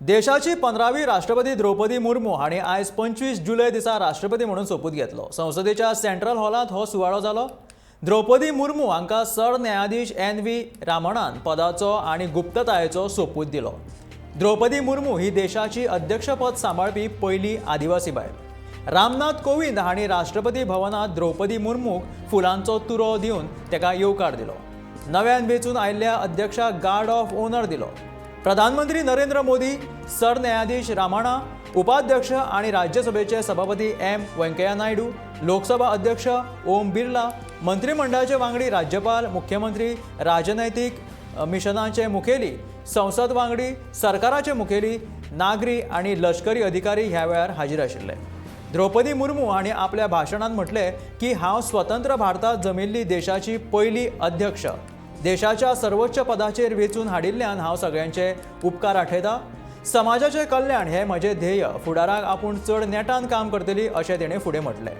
देशाची 15वी राष्ट्रपती द्रौपदी मुर्मू हांणी आयज 25 जुलय दिसा राष्ट्रपती म्हणून सोपूत घेतलो. संसदेच्या सेंट्रल हॉलांत हो सुवाळो जालो. द्रौपदी मुर्मू हांकां सरन्यायाधीश एन व्ही रामणान पदाचो आनी गुप्ततायेचो सोपूत दिलो. द्रौपदी मुर्मू ही देशाची अध्यक्षपद सांबाळपी पयली आदिवासी बायल. रामनाथ कोविंद हांणी राष्ट्रपती भवनांत द्रौपदी मुर्मूक फुलांचो तुरो दिवन ताका येवकार दिलो. नव्यान वेंचून आयिल्ल्या अध्यक्षाक गार्ड ऑफ ऑनर दिलो. प्रधानमंत्री नरेंद्र मोदी, सरन्यायाधीश रामणा, उपाध्यक्ष आणि राज्यसभेचे सभापती एम व्यंकय्या नायडू, लोकसभा अध्यक्ष ओम बिर्ला, मंत्रिमंडळाचे वांगडी, राज्यपाल, मुख्यमंत्री, राजनैतिक मिशनाचे मुखेली, संसद वांगडी, सरकाराचे मुखेली, नागरी आनी लश्करी अधिकारी ह्या वेळार हाजीर आशिल्ले. द्रौपदी मुर्मू हांणी आपल्या भाशणांत म्हटलें की हांव स्वतंत्र भारतात जमिल्ली देशाची पयली अध्यक्ष. देशाच्या सर्वोच्च पदाचेर वेंचून हाडिल्ल्यान हांव सगळ्यांचे उपकार आठयता. समाजाचें कल्याण हें म्हजें ध्येय. फुडाराक आपूण चड नेटान काम करतली, अशें तेणें फुडें म्हटलें.